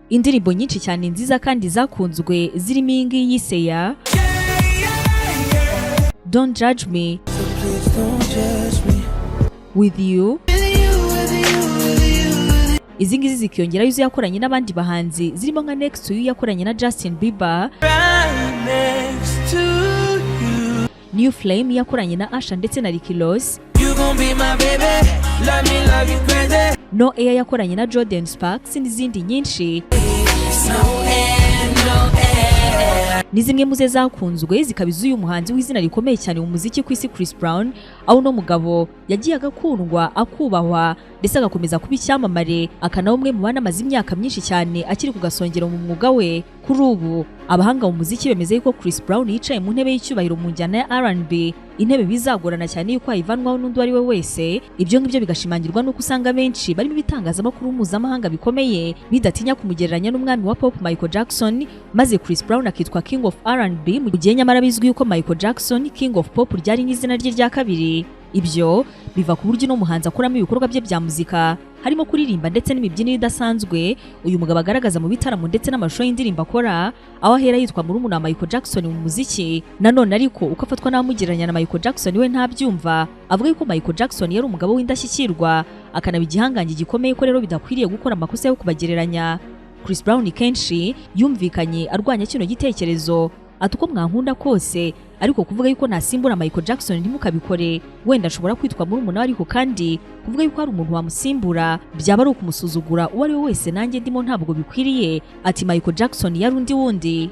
Indirimbo nyinshi cyane nziza kandi zakunzwe zirimo iyi ngiyi yise ya Don't Judge Me, So please don't judge me. With You. With you, with you, with you, with you. Izi ngizi zikiyongeraho izo yakoranye n'abandi bahanzi zirimo nka Next to You yakoranye na Justin Bieber, Right next to you. New Flame yakoranye na Usher ndetse na Ricky Ross, You gon' be my baby. Love me, love you crazy. No Air yakoranye na Jordan Sparks n'izindi nyinshi. It's no end, no end. Ni zimwe mu ze zakunzwe, zikaba iz'uyu muhanzi w'izina rikomeye cyane mu muziki ku isi, Chris Brown, aho uno mugabo yagiye agakundwa, akubahwa, ndetse agakomeza kuba icyamamare, akanaba umwe mu banamaze imyaka myinshi cyane akiri ku gasongero mu mwuga we. Kuri ubu abahanga mu muziki bemeza yuko Chris Brown yicaye mu ntebe y'icyubahiro mu njyana ya R&B, intebe bizagorana cyane yuko ayivanwaho n'undi uwo ari we wese. Ibyo ngibyo bigashimangirwa n'uko usanga benshi barimo ibitangazamakuru mpuzamahanga bikomeye bidatinya kumugereranya n'umwami wa pop Michael Jackson, maze Chris Brown akitwa King of R&B, mu gihe nyamara bizwi yuko Michael Jackson King of Pop ryari nk'izina rye rya kabiri. Ibyo biva ku buryo uno muhanzi akuramo ibikorwa bye bya muzika, harimo kuririmba ndetse n'imibyinire idasanzwe uyu mugabo agaragaza mu bitaramo ndetse n'amashusho y'indirimbo akora, aho ahera yitwa murumuna wa Michael Jackson mu muziki. Nanone ariko uko afatwa n'abamugereranya na Michael Jackson, we ntabyumva. Avuga yuko Michael Jackson yari umugabo w'indashyikirwa, akanaba igihangange gikomeye, ko rero bidakwiriye gukora amakosa yo kubagereranya. Chris Brown kenshi yumvikanye arwanya kino gitekerezo, ati: "Uko mwankunda kose, ariko kuvuga yuko nasimbura Michael Jackson ntimukabikore. Wenda ashobora kwitwa murumuna we, ariko kandi kuvuga yuko hari umuntu wamusimbura byaba ari ukumusuzugura uwo ari we wese, nanjye ndimo, ntabwo bikwiriye." Ati: "Michael Jackson yari undi wundi."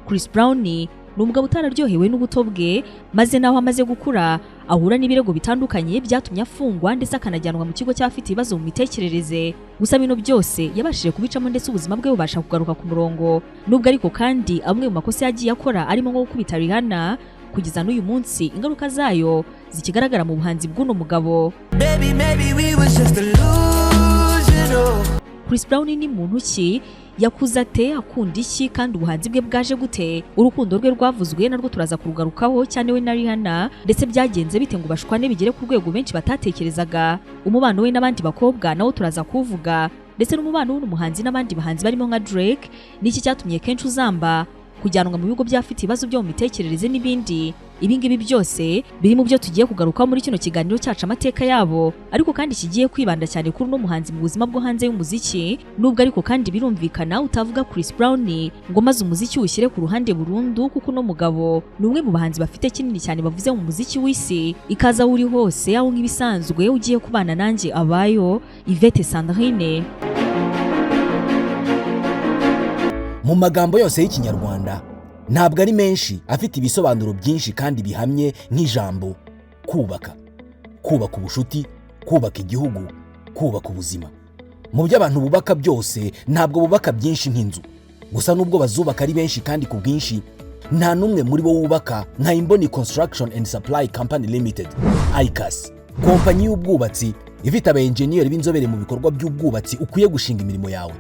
Chris Brown ni umugabo utararyohewe n'ubuto bwe, maze naho amaze gukura ahura n'ibirego bitandukanye byatumye afungwa ndetse akanajyanwa mu kigo cy'abafite ibibazo mu mitekerereze. Gusa bino byose yabashije kubicamo, ndetse ubuzima bwe bubasha kugaruka ku murongo, nubwo ariko kandi amwe mu makosa yagiye akora arimo nko gukubita Rihanna, kugeza n'uyu munsi ingaruka zayo zikigaragara mu buhanzi bw'uno mugabo. Baby, maybe we was just delusional. Chris Brown ni muntu ki? Yakuze ate? Akunda iki? Kandi ubuhanzi bwe bwaje gute? Urukundo rwe rwavuzwe narwo turaza kurugarukaho cyane, we na Rihanna, ndetse byagenze bite ngo bashwane bigere ku rwego benshi batatekerezaga? Umubano we n'abandi bakobwa nawo turaza kuwuvuga, ndetse n'umubano w'uno muhanzi n'abandi bahanzi barimo nka Drake. Niki cyatumye kenshi uzamba, kujyanwa mu bigo by'abafite ibibazo byo mu mitekerereze n'ibindi? Ibi ngibi byose biri mu byo tugiye kugarukaho muri kino kiganiro cyacu Amateka Yabo, ariko kandi kigiye kwibanda cyane kuri uno muhanzi mu buzima bwo hanze y'umuziki, nubwo ariko kandi birumvikana utavuga Chris Brown ngo maze umuziki ushyire ku ruhande burundu, kuko uno mugabo ni umwe mu bahanzi bafite kinini cyane bavuze mu muziki w'isi. Ikaze aho uri hose, aho nk'ibisanzwe ugiye kubana nanjye abayo Yvette Sandrine. Mu magambo yose y'Ikinyarwanda, ntabwo ari menshi afite ibisobanuro byinshi kandi bihamye nk'ijambo kubaka. Kubaka ubushuti, kubaka igihugu, kubaka ubuzima. Mu byo abantu bubaka byose, ntabwo bubaka byinshi nk'inzu. Gusa nubwo bazubaka ari benshi kandi ku bwinshi, nta n'umwe muri bo wubaka nka Imboni Construction and Supply Company Limited, ICAS, kompanyi y'ubwubatsi ifite aba enjeniyeri b'inzobere mu bikorwa by'ubwubatsi ukwiye gushinga imirimo yawe.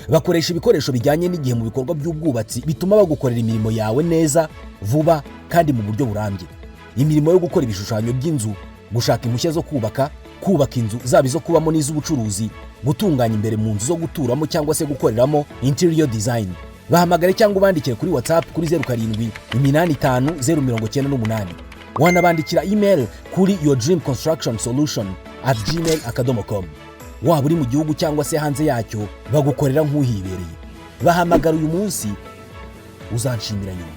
Bakoresha ibikoresho bijyanye n'igihe mu bikorwa by'ubwubatsi, bituma bagukorera imirimo yawe neza, vuba kandi mu buryo burambye. Imirimo yo gukora ibishushanyo by'inzu, gushaka impushya zo kubaka, kubaka inzu zaba izo kubamo n'iz'ubucuruzi, gutunganya imbere mu nzu zo guturamo cyangwa se gukoreramo, interior design. Bahamagare cyangwa ubandikire kuri WhatsApp kuri 0785 098. Wanabandikira email kuri yourdreamconstructionsolution@gmail.com. Waba uri mu gihugu cyangwa se hanze yacyo, bagukorera nk'uhibereye. Bahamagara uyu munsi, uzanshimira nyuma.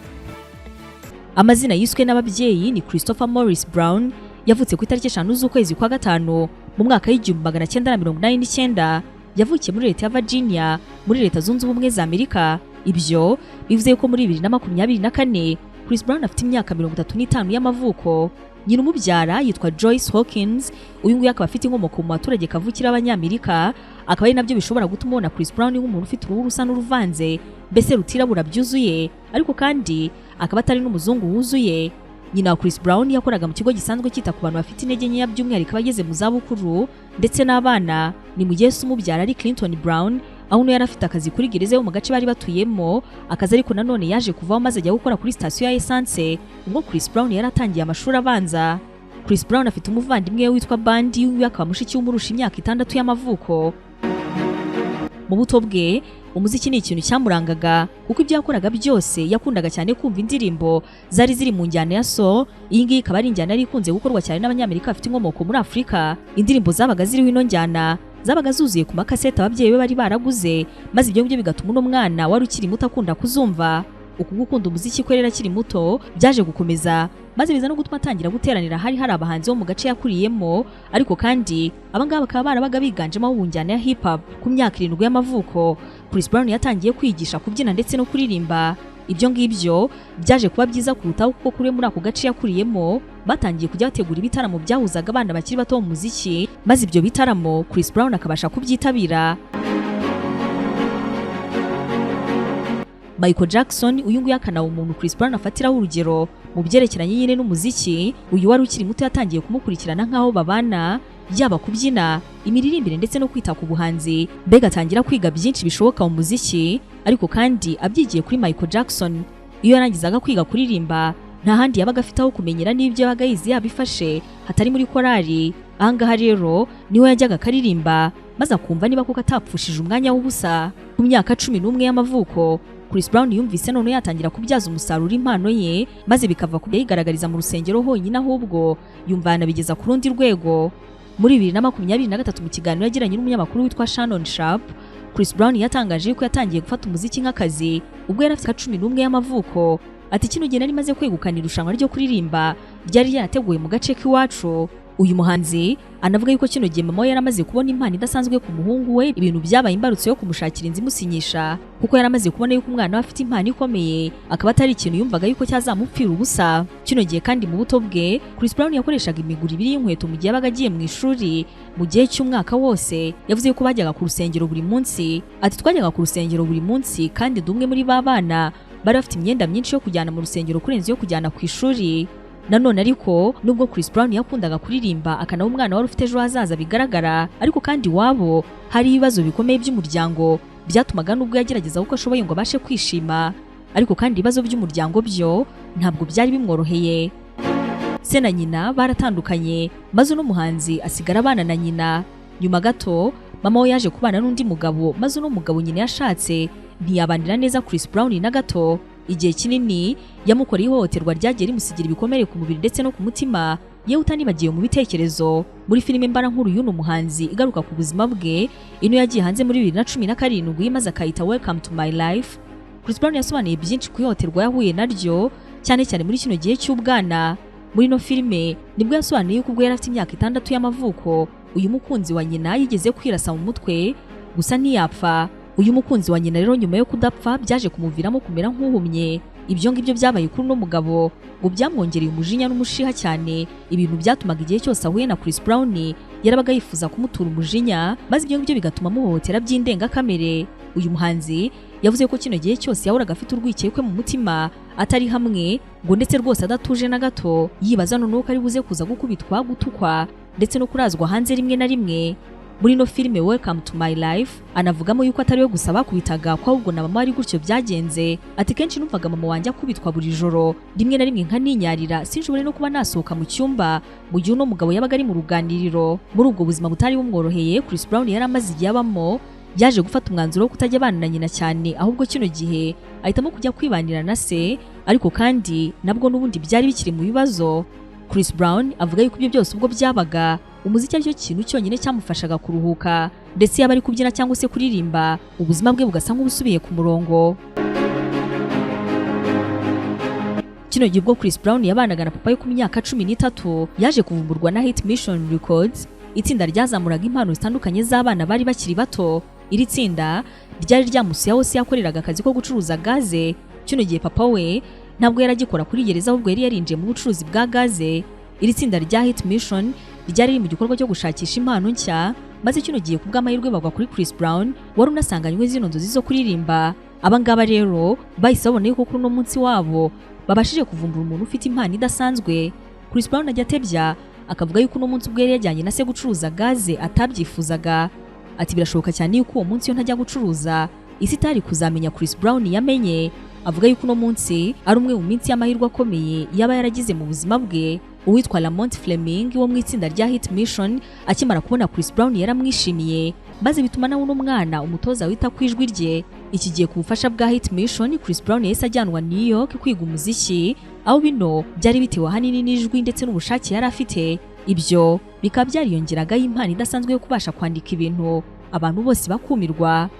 Amazina yiswe n'ababyeyi ni Christopher Morris Brown. Yavutse ku itariki 5 z'ukwezi kwa gatanu mu mwaka w'1989. Yavukiye muri leta ya Virginia muri Leta Zunze Ubumwe za Amerika. Ibyo bivuze ko muri 2024 Chris Brown afite imyaka 35 y'amavuko. Nyina umubyara yitwa Joyce Hawkins. Uyu nguyu akaba afite inkomoko mu baturage kavukire b'Abanyamerika, akaba ari nabyo bishobora gutuma ubona Chris Brown nk'umuntu ufite uruhu rusa n'uruvanze, mbese rutirabura byuzuye, ariko kandi akaba atari n'umuzungu wuzuye. Nyina wa Chris Brown yakoraga mu kigo gisanzwe cyita ku bantu bafite intege nkeya, by'umwihariko abageze mu zabukuru ndetse n'abana. Ni mu gihe se umubyara ari Clinton Brown, aho uno yari afite akazi kuri gereza yo mu gace bari batuyemo, akazi ariko nanone yaje kuvaho maze ajya gukora kuri sitasiyo ya essence ubwo Chris Brown yari atangiye amashuri abanza. Chris Brown afite umuvandimwe we witwa Bandi, uyu akaba mushiki w'umurusha imyaka 6 y'amavuko. Mu buto bwe, umuziki ni ikintu cyamurangaga, kuko ibyo yakoraga byose yakundaga cyane kumva indirimbo zari ziri mu njyana ya soul. Iyi ngiyi ikaba ari injyana yari ikunze gukorwa cyane n'Abanyamerika bafite inkomoko muri Afurika. Indirimbo zabaga ziriho ino njyana zabaga zuzuye ku makasete ababyeyi be bari baraguze, maze ibyo ngibyo bigatuma uno mwana wari ukiri muto akunda kuzumva. Uku gukunda umuziki kwe rero akiri muto byaje gukomeza, maze biza no gutuma atangira guteranira hari hari abahanzi bo mu gace yakuriyemo, ariko kandi abangaba bakaba barabaga biganjemo abo mu njyana ya hip hop. Ku myaka 7 y'amavuko, Chris Brown yatangiye kwigisha kubyina ndetse no kuririmba. Ibyo ngibyo byaje kuba byiza kurutaho, kuko kuri we muri ako gace yakuriyemo batangiye kujya bategura ibitaramo byahuzaga abana bakiri bato mu muziki, maze ibyo bitaramo Chris Brown akabasha kubyitabira. Michael Jackson, uyu nguyu akanaba umuntu Chris Brown afatiraho urugero mu byerekeranye nyine n'umuziki. Uyu wari ukiri muto yatangiye kumukurikirana nk'aho babana, yaba kubyina, imiririmbire ndetse no kwita ku buhanzi, mbega atangira kwiga byinshi bishoboka mu muziki, ariko kandi abyigiye kuri Michael Jackson. Iyo yarangizaga kwiga kuririmba, nta handi yabaga afite aho kumenyera n'ibyo yabaga yize yabifashe hatari muri korali. Ahangaha rero niho yajyaga akaririmba, maze akumva niba koko atapfushije umwanya w'ubusa. Ku myaka 11 y'amavuko, Chris Brown yumvise none yatangira kubyaza umusaruro impano ye, maze bikava ku yayigaragariza mu rusengero honyine, ahubwo yumva yanabigeza ku rundi rwego. Muri 2023, mu kiganiro yagiranye n'umunyamakuru witwa Shannon Sharp, Chris Brown yatangaje yuko yatangiye gufata umuziki nk'akazi ubwo yari afite 11 y'amavuko. Ati: "Kino gihe nari maze kwegukana irushanwa ryo kuririmba ryari ryarateguwe mu gace k'iwacu." Uyu muhanzi anavuga yuko kino gihe mama we yaramaze kubona impano idasanzwe ku muhungu we, ibintu byabaye imbarutso yo kumushakira inzu imusinyisha, kuko yaramaze kubona yuko umwana we afite impano ikomeye, akaba atari ikintu yumvaga yuko cyazamupfira ubusa. Kino gihe kandi mu buto bwe, Chris Brown yakoreshaga imiguru ibiri y'inkweto mu gihe yabaga agiye mu ishuri mu gihe cy'umwaka wose. Yavuze yuko bajyaga ku rusengero buri munsi. Ati: "Twajyaga ku rusengero buri munsi, kandi ndi umwe muri ba bana bari bafite imyenda myinshi yo kujyana mu rusengero kurenza iyo kujyana ku ishuri." Nanone ariko, nubwo Chris Brown yakundaga kuririmba akanaba umwana wari ufite ejo hazaza bigaragara, ariko kandi iwabo hari ibibazo bikomeye by'umuryango byatumaga nubwo yagerageza uko ashoboye ngo abashe kwishima, ariko kandi ibibazo by'umuryango byo ntabwo byari bimworoheye. Se na nyina baratandukanye, maze uno muhanzi asigara abana na nyina. Nyuma gato mama we yaje kubana n'undi mugabo, maze uno mugabo nyina yashatse ntiyabanira neza Chris Brown na gato. Igihe kinini yamukoreye ihohoterwa ryagiye rimusigira ibikomere ku mubiri ndetse no ku mutima, yewe utanibagiwe mu bitekerezo. Muri filime mbarankuru y'uno muhanzi igaruka ku buzima bwe, ino yagiye hanze muri 2017 maze akayita Welcome to My Life, Chris Brown yasobanuye byinshi ku ihohoterwa yahuye naryo, cyane cyane muri kino gihe cy'ubwana. Muri ino filime nibwo yasobanuye yuko ubwo yari afite imyaka 6 y'amavuko, uyu mukunzi wa nyina yigeze kwirasa mu mutwe, gusa ntiyapfa. Uyu mukunzi wa nyina rero nyuma yo kudapfa byaje kumuviramo kumera nk'uhumye. Ibyo ngibyo byabaye kuri uno mugabo ngo byamwongereye umujinya n'umushiha cyane, ibintu byatumaga igihe cyose ahuye na Chris Brown yarabaga yifuza kumutura umujinya, maze ibyo ngibyo bigatuma amuhohotera by'indengakamere. Uyu muhanzi yavuze ko kino gihe cyose yahoraga afite urwikekwe mu mutima, atari hamwe ngo ndetse rwose adatuje na gato, yibaza noneho ko ari buze kuza gukubitwa, gutukwa ndetse no kurazwa hanze rimwe na rimwe. Muri ino filime Welcome to My Life anavugamo yuko atari we gusa bakubitaga, ko ahubwo na mama ari gutyo byagenze. Ati: "Kenshi numvaga mama wanjye akubitwa buri joro, rimwe na rimwe nkaninyarira, sinshobore no kuba nasohoka mu cyumba mu gihe uno mugabo yabaga ari mu ruganiriro." Muri ubwo buzima butari bumworoheye Chris Brown yari amaze igihe abamo, yaje gufata umwanzuro wo kutajya abana na nyina cyane, ahubwo kino gihe ahitamo kujya kwibanira na se, ariko kandi nabwo n'ubundi byari bikiri mu bibazo. Chris Brown avuga yuko ibyo byose ubwo byabaga, umuziki aricyo kintu cyonyine cyamufashaga kuruhuka, ndetse yaba ari kubyina cyangwa se kuririmba, ubuzima bwe bugasa nk'ubusubiye ku murongo. Kino gihe ubwo Chris Brown yabanaga na papa we ku myaka 13, yaje kuvumburwa na Hit Mission Records, itsinda ryazamuraga impano zitandukanye z'abana bari bakiri bato. Iri tsinda ryari ryamusuye aho se yakoreraga akazi ko gucuruza gaze. Kino gihe papa we ntabwo yari agikora kuri gereza, ahubwo yari yarinjiye mu bucuruzi bwa gaze. Iri tsinda rya Hit Mission ryari riri mu gikorwa cyo gushakisha impano nshya, maze kino gihe ku bw'amahirwe bagwa kuri Chris Brown wari unasanganywe zino nzozi zo kuririmba. Aba ngaba rero bahise babona yuko kuri uno munsi wabo babashije kuvumbura umuntu ufite impano idasanzwe. Chris Brown ajya atebya akavuga yuko uno munsi ubwo yari yajyanye na se gucuruza gaze atabyifuzaga. Ati: "Birashoboka cyane yuko uwo munsi iyo ntajya gucuruza, isi itari kuzamenya Chris Brown yamenye." Avuga yuko uno munsi ari umwe mu minsi y'amahirwe akomeye yaba yaragize mu buzima bwe. Uwitwa Lamont Fleming wo mu itsinda rya Hit Mission akimara kubona Chris Brown yaramwishimiye, maze bituma nawe uno mwana umutoza wita ku ijwi rye. Iki gihe, ku bufasha bwa Hit Mission, Chris Brown yahise ajyanwa New York kwiga umuziki, aho bino byari bitewe ahanini n'ijwi ndetse n'ubushake yari afite. Ibyo bikaba byariyongeragaho impano idasanzwe yo kubasha kwandika ibintu abantu bose bakumirwa.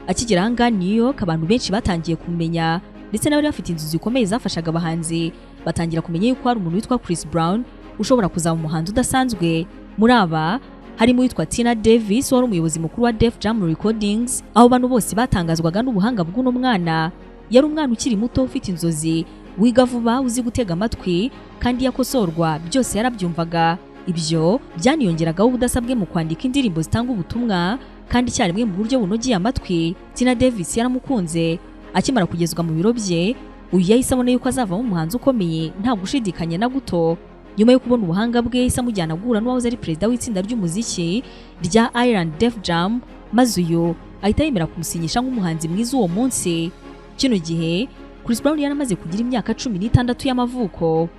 Akigera aha ngaha New York, abantu benshi batangiye kumenya, ndetse n'abari bafite inzu zikomeye zafashaga abahanzi batangira kumenya yuko hari umuntu witwa Chris Brown ushobora kuzaba umuhanzi udasanzwe. Muri aba harimo uwitwa Tina Davis wari umuyobozi mukuru wa Def Jam Recordings, aho bantu bose batangazwaga n'ubuhanga bw'uno mwana. Yari umwana ukiri muto, ufite inzozi, wiga vuba, uzi gutega amatwi, kandi yakosorwa byose yarabyumvaga. Ibyo byaniyongeragaho ubudasa bwe mu kwandika indirimbo zitanga ubutumwa kandi icyarimwe mu buryo bunogeye amatwi. Tina Davis yaramukunze. Akimara kugezwa mu biro bye, uyu yahise abona yuko azavamo umuhanzi ukomeye nta gushidikanya na guto. Nyuma yo kubona ubuhanga bwe, yahise amujyana guhura n'uwahoze ari perezida w'itsinda ry'umuziki rya Island Def Jam, maze uyu ahita yemera kumusinyisha nk'umuhanzi mwiza uwo munsi. Kino gihe Chris Brown yaramaze kugira imyaka 16 y'amavuko.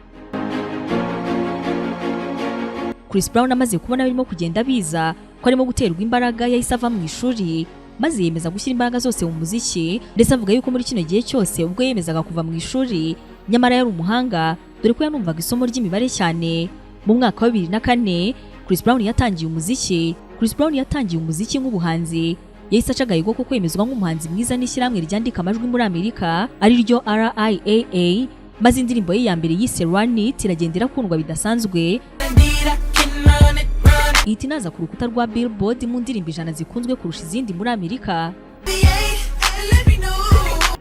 Chris Brown amaze kubona birimo kugenda biza ko arimo guterwa imbaraga, yahise ava mu ishuri maze yemeza gushyira imbaraga zose mu muziki, ndetse avuga yuko muri kino gihe cyose ubwo yemezaga kuva mu ishuri, nyamara yari umuhanga, dore ko yanumvaga isomo ry'imibare cyane. Mu mwaka wa 2004 Chris Brown yatangiye umuziki. Chris Brown yatangiye umuziki nk'ubuhanzi. Yahise aca agahigo ko kwemezwa nk'umuhanzi mwiza n'ishyirahamwe ryandika amajwi muri Amerika, ari ryo RIAA, maze indirimbo ye ya mbere yise Run It iragenda irakundwa bidasanzwe, Indeed, I can run it, run it. ihita inaza ku rukuta rwa Billboard mu ndirimbo 100 zikunzwe kurusha izindi muri Amerika. And let me know.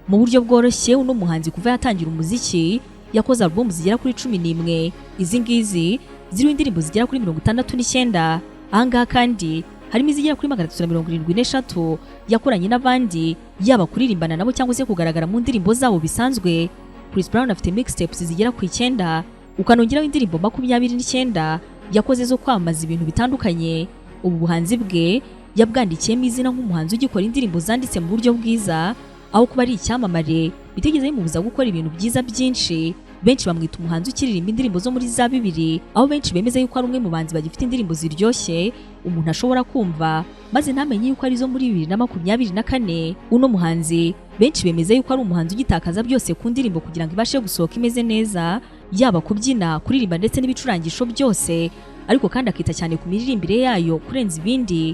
Mu buryo bworoshye, uno muhanzi kuva yatangira umuziki yakoze album zigera kuri 11. Izi ngizi ziriho indirimbo zigera kuri 69. Ahangaha kandi harimo izigera kuri 373 yakoranye n'abandi, yaba kuririmbana nabo cyangwa se kugaragara mu ndirimbo zabo bisanzwe. Chris Brown afite mixtapes zigera ku 9, ukanongeraho indirimbo 29 yakoze zo kwamamaza ibintu bitandukanye. Ubu buhanzi bwe yabwandikiyemo izina nk'umuhanzi ugikora indirimbo zanditse mu buryo bwiza, aho kuba ari icyamamare bitigeze bimubuza gukora ibintu byiza byinshi. Benshi bamwita umuhanzi ukiririmba indirimbo zo muri za 2000, aho benshi bemeza yuko ari umwe mu bahanzi bagifite indirimbo ziryoshye umuntu ashobora kumva maze ntamenye yuko ari izo muri 2024. Uno muhanzi benshi bemeza yuko ari umuhanzi ugitakaza byose ku ndirimbo kugira ngo ibashe gusohoka imeze neza, yaba kubyina, kuririmba ndetse n'ibicurangisho byose, ariko kandi akita cyane ku miririmbire yayo kurenza ibindi.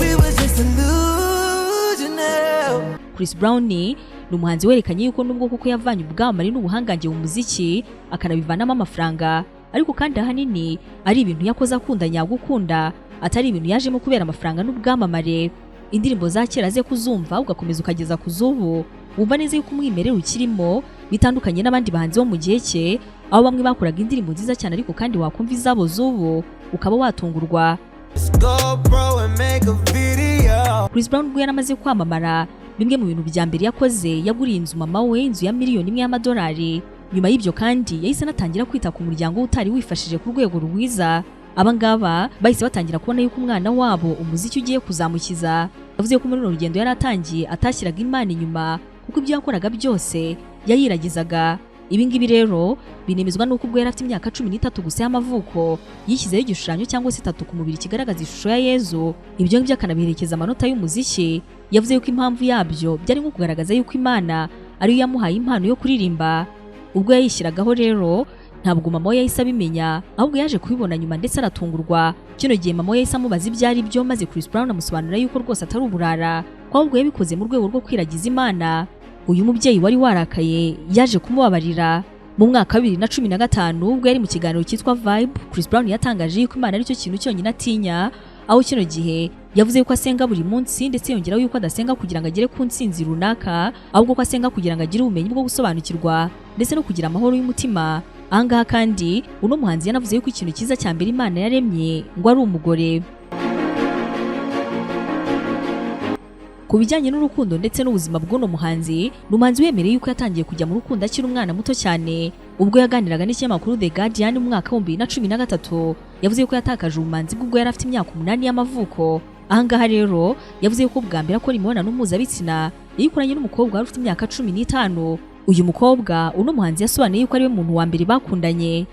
We was just delusional. Chris Brown ni umuhanzi werekanye yuko nubwo koko yavanye ubwamamare n'ubuhangange mu muziki akanabivanamo amafaranga, ariko kandi ahanini ari ibintu yakoze akunda nyagukunda, atari ibintu yajemo kubera amafaranga n'ubwamamare. Indirimbo za kera ze kuzumva ugakomeza ukageza ku z'ubu, wumva neza yuko umwimerere ukirimo, bitandukanye n'abandi bahanzi bo mu gihe cye, aho bamwe bakoraga indirimbo nziza cyane ariko kandi wakumva izabo z'ubu ukaba watungurwa. Let's go, bro, and make a video. Chris Brown ubwo yaramaze kwamamara, bimwe mu bintu bya mbere yakoze, yaguriye inzu mama we, inzu ya miliyoni 1 y'amadolari. Nyuma y'ibyo kandi yahise anatangira kwita ku muryango we utari wifashije ku rwego rwiza. Aba ngaba bahise batangira kubona yuko umwana wabo umuziki ugiye kuzamukiza. Yavuze ko muri runo rugendo yari atangiye atashyiraga Imana inyuma, kuko ibyo yakoraga byose yayiragizaga. Ibi ngibi rero binemezwa n'uko ubwo yari afite imyaka 13 gusa y'amavuko yishyizeho igishushanyo cyangwa se tattoo ku mubiri kigaragaza ishusho ya Yezu, ibyo ngibyo akanabiherekeza amanota y'umuziki. Yavuze yuko impamvu yabyo byari nko kugaragaza yuko Imana ariyo yamuhaye impano yo kuririmba. Ubwo yayishyiragaho rero, ntabwo mama we yahise abimenya, ahubwo yaje kubibona nyuma ndetse aratungurwa. Kino gihe mama we yahise amubaza ibyo ari byo, maze Chris Brown amusobanurira yuko rwose atari uburara, ko ahubwo yabikoze mu rwego rwo kwiragiza Imana. Uyu mubyeyi wari warakaye yaje kumubabarira. Mu mwaka wa 2015, ubwo yari mu kiganiro cyitwa Vibe, Chris Brown yatangaje yuko Imana aricyo kintu cyonyine atinya, aho kino gihe yavuze yuko asenga buri munsi, ndetse yongeraho yuko adasenga kugira ngo agere ku ntsinzi runaka, ahubwo ko asenga kugira ngo agire ubumenyi bwo gusobanukirwa ndetse no kugira amahoro y'umutima. Ahangaha kandi uno muhanzi yanavuze yuko ikintu cyiza cya mbere Imana yaremye ngo ari umugore. Ku bijyanye n'urukundo ndetse n'ubuzima bw'uno muhanzi, ni umuhanzi wemereye yuko yatangiye kujya mu rukundo akiri umwana muto cyane. Ubwo yaganiraga n'ikinyamakuru The Guardian mu mwaka wa 2013, yavuze yuko yatakaje ubumanzi bwe ubwo yari afite imyaka 8 y'amavuko. Ahangaha rero yavuze yuko bwa mbere akora imibonano mpuzabitsina yayikoranye n'umukobwa wari ufite imyaka 15. Uyu mukobwa uno muhanzi yasobanuye yuko ariwe muntu wa mbere bakundanye.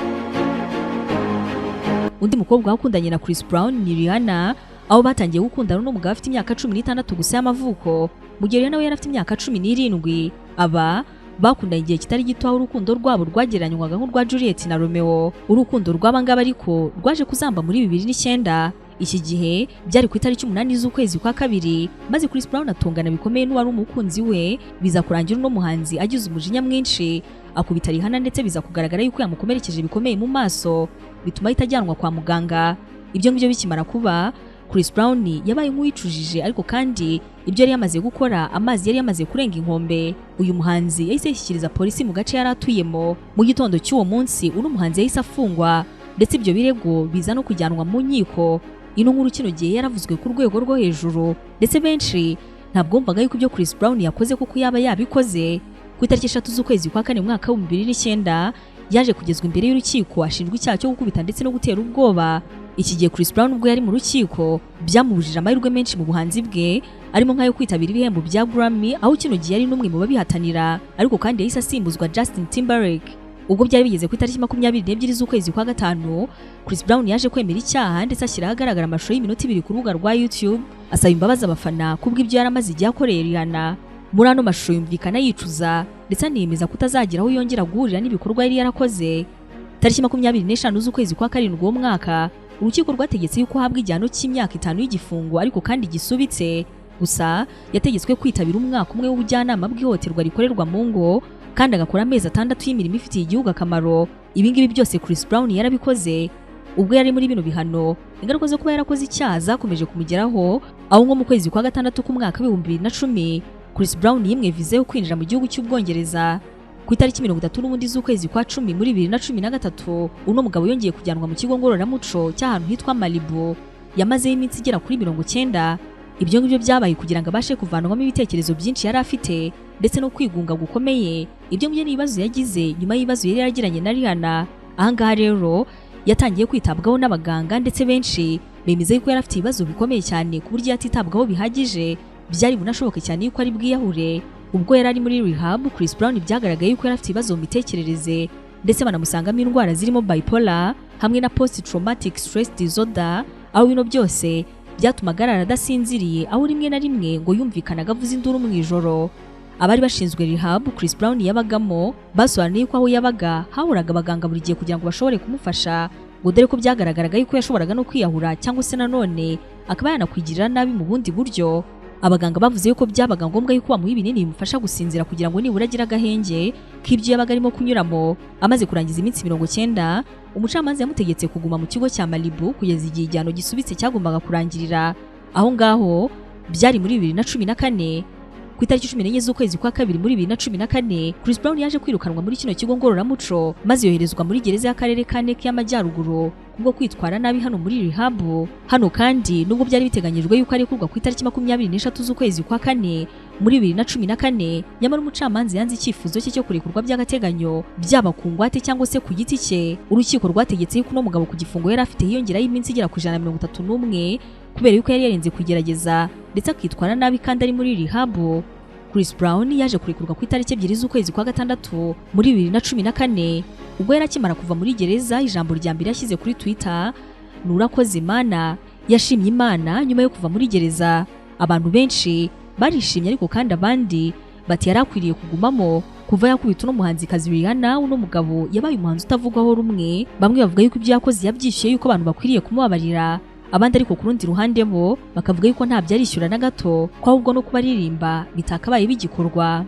Undi mukobwa wakundanye na Chris Brown ni Rihanna, aho batangiye gukundana n'umugabo afite imyaka 16 gusa y'amavuko, mu gihe Rihanna we yari afite imyaka 17. Aba bakundanye igihe kitari gito, aho urukundo rwabo rwagereranywaga nk'urwa Juliet na Romeo. Urukundo rw'aba ngaba ariko rwaje kuzamba muri 2009. Iki gihe byari ku itariki 8 z'ukwezi kwa kabiri, maze Chris Brown atongana bikomeye n'uwari umukunzi we, biza kurangira uno muhanzi agize umujinya mwinshi akubita Rihanna, ndetse biza kugaragara yuko yamukomerekeje bikomeye mu maso, bituma ahita ajyanwa kwa muganga. Ibyo ngibyo bikimara kuba, Chris Brown yabaye nk'uwicujije, ariko kandi ibyo yari yamaze gukora, amazi yari yamaze kurenga inkombe. Uyu muhanzi yahise yishyikiriza polisi mu gace yari atuyemo. Mu gitondo cy'uwo munsi uno muhanzi yahise afungwa, ndetse ibyo birego biza no kujyanwa mu nkiko. Ino nkuru kino gihe yaravuzwe ku rwego rwo hejuru, ndetse benshi ntabwo bumvaga yuko ibyo Chris Brown yakoze kuko yaba yabikoze. Ku itariki 3 z'ukwezi kwa kane mu mwaka wa 2009 yaje kugezwa imbere y'urukiko, ashinjwa icyaha cyo gukubita ndetse no gutera ubwoba. Iki gihe Chris Brown ubwo yari mu rukiko byamubujije amahirwe menshi mu buhanzi bwe, arimo nk'ayo kwitabira ibihembo bya Grammy, aho kino gihe yari n'umwe mu babihatanira, ariko kandi yahise asimbuzwa Justin Timberlake. Ubwo byari bigeze ku itariki 22 z'ukwezi kwa gatanu, Chris Brown yaje kwemera icyaha, ndetse ashyira ahagaragara amashusho y'iminota 2 ku rubuga rwa YouTube asaba imbabazi abafana kubw'ibyo yari amaze igihe akoreye Rihanna. Muri ano mashusho yumvikana yicuza, ndetse aniyemeza kutazagira aho yongera guhurira n'ibikorwa yari yarakoze. Tariki 25 z'ukwezi kwa karindwi uwo mwaka, urukiko rwategetse yuko ahabwa igihano cy'imyaka 5 y'igifungo, ariko kandi gisubitse. Gusa yategetswe kwitabira umwaka umwe w'ubujyanama bw'ihohoterwa rikorerwa mu ngo, kandi agakora amezi 6 y'imirimo ifitiye igihugu akamaro. Ibi ngibi byose Chris Brown yarabikoze. Ubwo yari muri bino bihano, ingaruka zo kuba yarakoze icyaha zakomeje kumugeraho, aho nko mu kwezi kwa gatandatu k'umwaka wa 2010 Chris Brown yimwe viza yo kwinjira mu gihugu cy'Ubwongereza. Ku itariki 31 z'ukwezi kwa cumi muri 2013, uno mugabo yongeye kujyanwa mu kigo ngororamuco cy'ahantu hitwa Malibu. Yamazeyo iminsi igera kuri 90. Ibyo ngibyo byabaye kugira ngo abashe kuvanwamo ibitekerezo byinshi yari afite ndetse no kwigunga gukomeye. Ibyo ngibyo ni ibibazo yagize nyuma y'ibibazo yari yaragiranye na Rihanna. Ahangaha rero yatangiye kwitabwaho n'abaganga, ndetse benshi bemeza yuko yari afite ibibazo bikomeye cyane ku buryo yatitabwaho bihagije byari bunashoboke cyane yuko ari bwiyahure. Ubwo yari ari muri rehab, Chris Brown byagaragaye yuko yari afite ibibazo mu mitekerereze, ndetse banamusangamo indwara zirimo bipolar hamwe na post traumatic stress disorder, aho bino byose byatumaga arara adasinziriye, aho rimwe na rimwe ngo yumvikanaga avuza induru mu ijoro. Abari bashinzwe rehab Chris Brown yabagamo basobanuye ko aho yabaga hahoraga abaganga buri gihe kugira ngo bashobore kumufasha, ngo dore ko byagaragaraga yuko yashoboraga no kwiyahura cyangwa se nanone akaba yanakwigirira nabi mu bundi buryo. Abaganga bavuze yuko byabaga ngombwa yuko bamuha ibinini bimufasha gusinzira kugira ngo nibura agire agahenge k'ibyo yabaga arimo kunyuramo. Amaze kurangiza iminsi 90, umucamanza yamutegetse kuguma mu kigo cya Malibu kugeza igihe igihano gisubitse cyagombaga kurangirira. Aho ngaho byari muri 2014. Ku itariki 14 z'ukwezi kwa kabiri muri 2014, Chris Brown yaje kwirukanwa muri kino kigo ngororamuco, maze yoherezwa muri gereza y'akarere ka Neck y'Amajyaruguru kubwo kwitwara nabi hano muri rehab. Hano kandi nubwo byari biteganyijwe yuko arekurwa ku itariki 23 z'ukwezi kwa kane muri 2014, nyamara umucamanza yanze icyifuzo cye cyo kurekurwa by'agateganyo, byaba ku ngwate cyangwa se ku giti cye. Urukiko rwategetse yuko uno mugabo ku gifungo yari afite hiyongeraho iminsi igera ku 131, kubera yuko yari yarenze kugerageza ndetse akitwara nabi kandi ari muri rehab. Chris Brown yaje kurekurwa ku itariki 2 z'ukwezi kwa gatandatu muri 2014. Ubwo yari akimara kuva muri gereza, ijambo rya mbere yashyize kuri Twitter ni "Urakoze Imana". Yashimye Imana nyuma yo kuva muri gereza. Abantu benshi barishimye, ariko kandi abandi bati yari akwiriye kugumamo. Kuva yakubita uno muhanzikazi Rihanna, uno mugabo yabaye umuhanzi utavugwaho rumwe. Bamwe bavuga yuko ibyo yakoze yabyishyuye, yuko abantu bakwiriye kumubabarira. Abandi ariko ku rundi ruhande bo bakavuga yuko ntabyo arishyura na gato, ko ahubwo no kuba aririmba bitakabaye bigikorwa.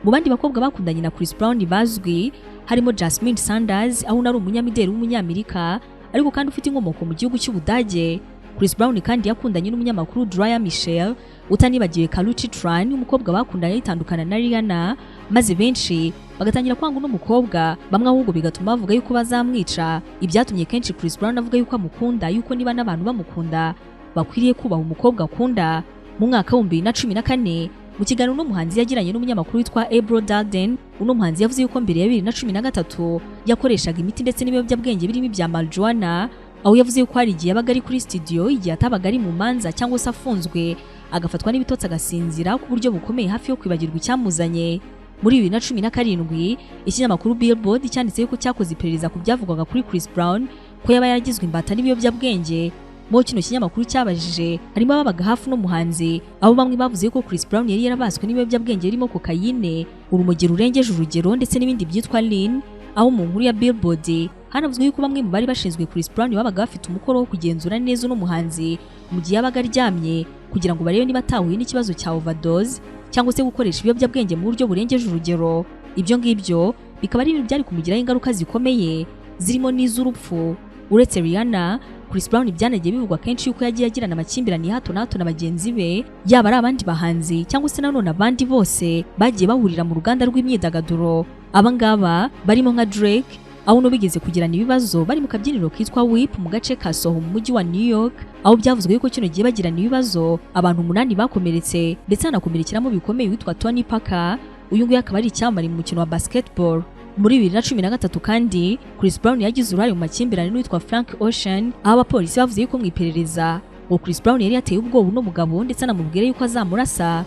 Mu bandi bakobwa bakundanye na Chris Brown bazwi harimo Jasmine Sanders, aho unari umunyamideli w'umunyamerika ariko kandi ufite inkomoko mu gihugu cy'Ubudage. Chris Brown kandi yakundanye n'umunyamakuru Draya Michelle, utanibagiwe Karrueche Tran, umukobwa bakundanye yitandukana na Rihanna, maze benshi bagatangira kwanga uno mukobwa, bamwe ahubwo bigatuma bavuga yuko bazamwica. Ibyatumye kenshi Chris Brown avuga yuko amukunda, yuko niba n'abantu bamukunda bakwiriye kubaha umukobwa akunda. Mu mwaka wa 2014, mu kiganiro n'umuhanzi yagiranye n'umunyamakuru witwa Ebro Darden, uno muhanzi yavuze yuko mbere ya 2013 yakoreshaga imiti ndetse n'ibiyobyabwenge birimo ibya marijuana, aho yavuze yuko hari igihe yabaga ari kuri studio, igihe atabaga ari mu manza cyangwa se afunzwe, Agafatwa n'ibitotsi, agasinzira ku buryo bukomeye, hafi yo kwibagirwa icyamuzanye. Muri 2017, ikinyamakuru Billboard cyanditse yuko cyakoze iperereza ku byavugwaga kuri Chris Brown ko yaba yaragizwe imbata n'ibiyobyabwenge. Mu kino kinyamakuru cyabajije harimo ababaga hafi n'umuhanzi, aho bamwe bavuze ko Chris Brown yari yarabaswe n'ibiyobyabwenge birimo kokayine, urumogi rurengeje urugero ndetse n'ibindi byitwa lean. Aho mu nkuru ya Billboard hanavuzwe yuko bamwe mu bari bashinzwe Chris Brown babaga bafite umukoro wo kugenzura neza uno muhanzi mu gihe yabaga aryamye, kugira ngo barebe niba atahuye n'ikibazo cya overdose cyangwa se gukoresha ibiyobyabwenge mu buryo burengeje urugero. Ibyo ngibyo bikaba ari ibintu byari kumugiraho ingaruka zikomeye zirimo n'iz'urupfu. Uretse Rihanna, Chris Brown byanagiye bivugwa kenshi yuko yagiye agirana amakimbirane ya hato na hato na bagenzi be, yaba ari abandi bahanzi cyangwa se nanone abandi bose bagiye bahurira mu ruganda rw'imyidagaduro. Aba ngaba barimo nka Drake, aho no bigeze kugirana ibibazo bari mu kabyiniro kitwa Whip mu gace ka Soho mu mujyi wa New York, aho byavuzwe yuko kino gihe bagirana ibibazo abantu umunani bakomeretse, ndetse hanakomerekeramo bikomeye witwa Tony Parker. Uyu nguyu akaba ari icyamamare mu mukino wa basketball. Muri 2013 kandi, Chris Brown yagize uruhare mu makimbirane n'uwitwa Frank Ocean, aho abapolisi bavuze yuko mu iperereza ngo Chris Brown yari yateye ubwoba uno mugabo, ndetse anamubwira yuko azamurasa.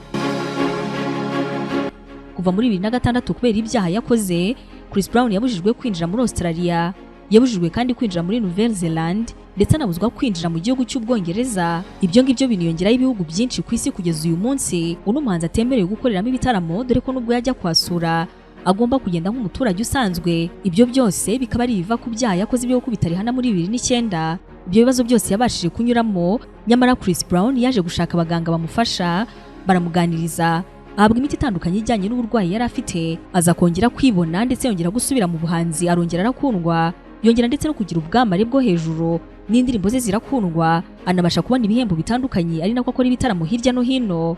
Kuva muri 2006, kubera ibyaha yakoze, Chris Brown yabujijwe kwinjira muri Australia, yabujijwe kandi kwinjira muri Nouvelle Zelande, ndetse anabuzwa kwinjira mu gihugu cy'Ubwongereza. Ibyo ngibyo biniyongeraho ibihugu byinshi ku isi kugeza uyu munsi uno muhanzi atemerewe gukoreramo ibitaramo, dore ko nubwo yajya kuhasura agomba kugenda nk'umuturage usanzwe. Ibyo byose bikaba ari ibiva ku byaha yakoze byo gukubita Rihanna muri 2009. Ibyo bibazo byose yabashije kunyuramo, nyamara Chris Brown yaje gushaka abaganga bamufasha, baramuganiriza, ahabwa imiti itandukanye ijyanye n'uburwayi yari afite, aza kongera kwibona, ndetse yongera gusubira mu buhanzi, arongera arakundwa, yongera ndetse no kugira ubwamare bwo hejuru, n'indirimbo ze zirakundwa, anabasha kubona ibihembo bitandukanye, ari nako akora ibitaramo hirya no hino.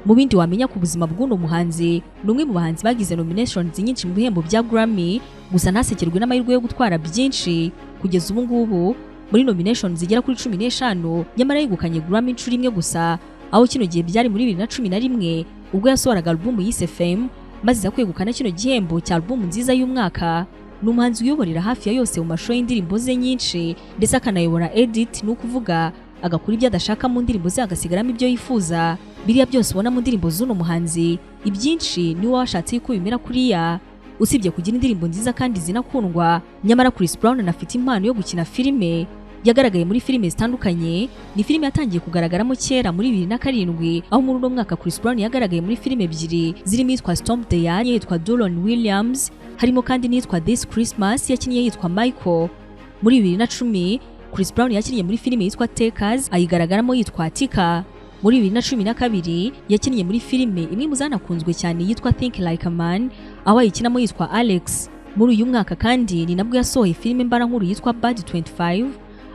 Mu bindi wamenya ku buzima bw'uno muhanzi, ni umwe mu bahanzi bagize nominations nyinshi mu bihembo bya Grammy, gusa ntasekerwe n'amahirwe yo gutwara byinshi. Kugeza ubu ngubu, muri nominations zigera kuri 15, nyamara yegukanye Grammy inshuro imwe gusa, aho kino gihe byari muri 2011 ubwo yasohoraga album yise Fame, maze iza kwegukana kino gihembo cya album nziza y'umwaka. Ni umuhanzi uyoborera hafi ya yose mu mashusho y'indirimbo ze nyinshi, ndetse akanayobora edit, ni ukuvuga agakora ibyo adashaka mu ndirimbo ze, agasigaramo ibyo yifuza. Biriya byose ubona mu ndirimbo z'uno muhanzi, ibyinshi niwe washatse yuko bimera kuriya. Usibye kugira indirimbo nziza kandi zinakundwa, nyamara Chris Brown anafite impano yo gukina filime. Yagaragaye muri filime zitandukanye. Ni filime yatangiye kugaragaramo kera muri 2007, aho muri uno mwaka Chris Brown yagaragaye muri filime ebyiri zirimo iyitwa Stomp the Yard yitwa Dillon Williams, harimo kandi n'iyitwa This Christmas yakinnye yitwa Michael. Muri 2010, Chris Brown yakinnye muri filime yitwa Takers, ayigaragaramo yitwa Tika. Muri 2012 yakinnye muri filime imwe mu zanakunzwe cyane yitwa Think Like a Man, aho ayikinamo yitwa Alex. Muri uyu mwaka kandi ni nabwo yasohoye filime mbarankuru yitwa Bad 25,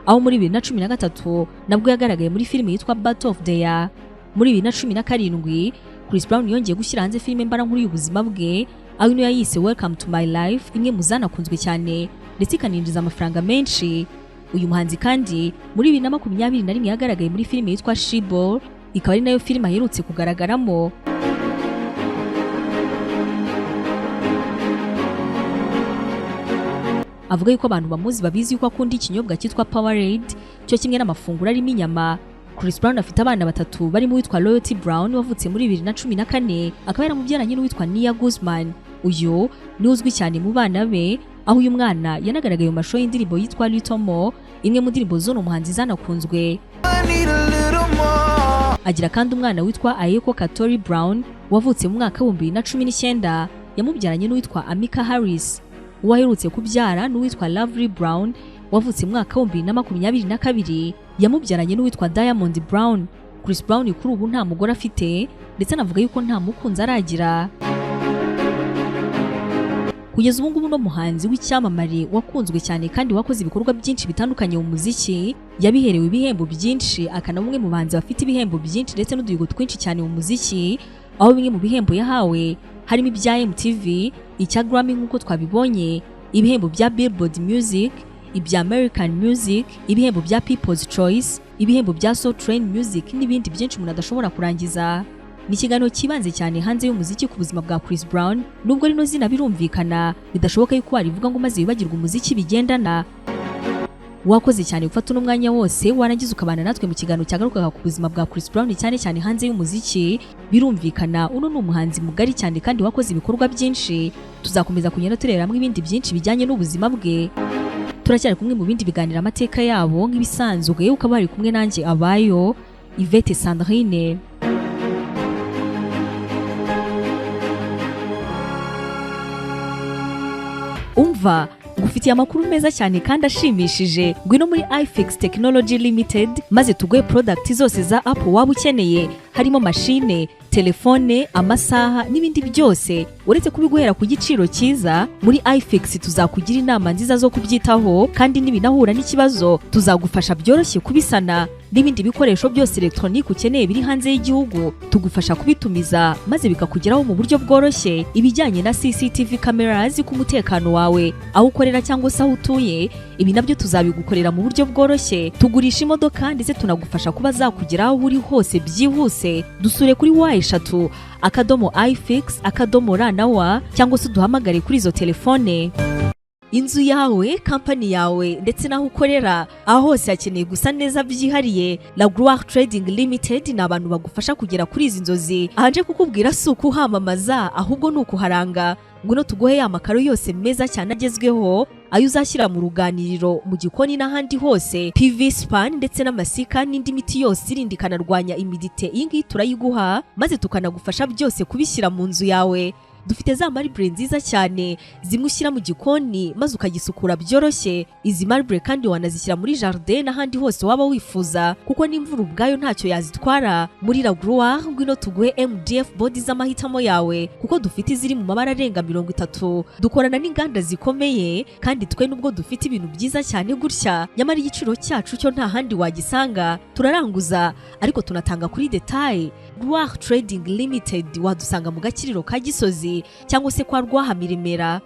aho muri 2013 nabwo yagaragaye muri filime yitwa Battle of the Year. Muri 2017, Chris Brown yongeye gushyira hanze filime mbarankuru y'ubuzima bwe, aho ino yayise Welcome to My Life, imwe mu zanakunzwe cyane ndetse ikaninjiza amafaranga menshi. Uyu muhanzi kandi muri 2021 yagaragaye muri filime yitwa She-Ball, ikaba ari nayo filime aherutse kugaragaramo. Avuga yuko abantu bamuzi babizi yuko akunda ikinyobwa cyitwa Powerade, cyo kimwe n'amafunguro arimo inyama. Chris Brown afite abana batatu, barimo uwitwa Loyalty Brown wavutse muri 2014, akaba yaramubyaranye n'uwitwa Nia Guzman. Uyu ni uzwi cyane mu bana be, aho uyu mwana yanagaragaye mu mashusho y'indirimbo yitwa Little More, imwe mu ndirimbo z'uno muhanzi zanakunzwe. I need a little more. Agira kandi umwana witwa Ayeko Katori Brown wavutse mu mwaka wa 2019, yamubyaranye n'uwitwa Amika Harris. Uwo aherutse kubyara n'uwitwa Lovely Brown wavutse mu mwaka wa 2022, yamubyaranye n'uwitwa Diamond Brown. Chris Brown kuri ubu nta mugore afite, ndetse anavuga yuko nta mukunzi aragira. Kugeza ubu ngubu, uno muhanzi w'icyamamare wakunzwe cyane kandi wakoze ibikorwa byinshi bitandukanye mu muziki, yabiherewe ibihembo byinshi, akanaba umwe mu bahanzi bafite ibihembo byinshi ndetse n'uduhigo twinshi cyane mu muziki, aho bimwe mu bihembo yahawe harimo ibya MTV, icya Grammy nk'uko twabibonye, ibihembo bya Billboard Music, ibya American Music, ibihembo bya People's Choice, ibihembo bya Soul Train Music n'ibindi byinshi umuntu adashobora kurangiza. Ni ikiganiro cyibanze cyane hanze y'umuziki ku buzima bwa Chris Brown. Nubwo rino zina birumvikana bidashoboka yuko warivuga ngo maze wibagirwe umuziki bigendana. Wakoze cyane gufata uno mwanya wose warangiza ukabana natwe mu kiganiro cyagarukaga ku buzima bwa Chris Brown, cyane cyane hanze y'umuziki. Birumvikana, uno ni umuhanzi mugari cyane kandi wakoze ibikorwa byinshi. Tuzakomeza kugenda tureberamo ibindi byinshi bijyanye n'ubuzima bwe. Turacyari kumwe mu bindi biganiro, amateka yabo nk'ibisanzwe, ukaba wari kumwe nanjye abayo Yvette Sandrine. Umva, ngufitiye amakuru meza cyane kandi ashimishije. Ngwino muri iFix Technology Limited maze tuguhe product zose za Apple waba ukeneye, harimo mashine, telefone, amasaha n'ibindi byose. Uretse kubiguhera ku giciro cyiza, muri iFix tuzakugira inama nziza zo kubyitaho, kandi nibinahura n'ikibazo tuzagufasha byoroshye kubisana. N'ibindi bikoresho byose elegitoronike ukeneye biri hanze y'igihugu tugufasha kubitumiza maze bikakugeraho mu buryo bworoshye. Ibijyanye na CCTV cameras ku mutekano wawe aho ukorera cyangwa se aho utuye, ibi nabyo tuzabigukorera mu buryo bworoshye. Tugurisha imodoka ndetse tunagufasha kuba zakugeraho aho uri hose byihuse. Dusure kuri w3.ifix.rw cyangwa se uduhamagare kuri izo telefone. Inzu yawe, kampani yawe ndetse n'aho ukorera, aho hose hakeneye gusa neza byihariye. La Gloire Trading Limited ni abantu bagufasha kugera kuri izi nzozi. Ahanje kukubwira si ukuhamamaza, ahubwo ni ukuharanga. Ngwino tuguhe ya makaro yose meza cyane agezweho, ayo uzashyira mu ruganiriro, mu gikoni n'ahandi hose, PV span ndetse n'amasika n'indi miti yose irinda ikanarwanya humidité. Iyi ngiyi turayiguha maze tukanagufasha byose kubishyira mu nzu yawe. Dufite za marble nziza cyane, zimwe ushyira mu gikoni maze ukagisukura byoroshye. Izi marble kandi wanazishyira muri jardin n'ahandi hose waba wifuza, kuko n'imvura ubwayo ntacyo yazitwara. Muri La Gloire, ngwino tuguhe MDF board z'amahitamo yawe, kuko dufite iziri mu mabara arenga 30. Dukorana n'inganda zikomeye, kandi twe nubwo dufite ibintu byiza cyane gutya, nyamara igiciro cyacu cyo nta handi wagisanga. Turaranguza ariko tunatanga kuri détail. Gloire Trading Limited, wadusanga mu Gakiriro ka Gisozi cyangwa se kwa Rwahamiremera.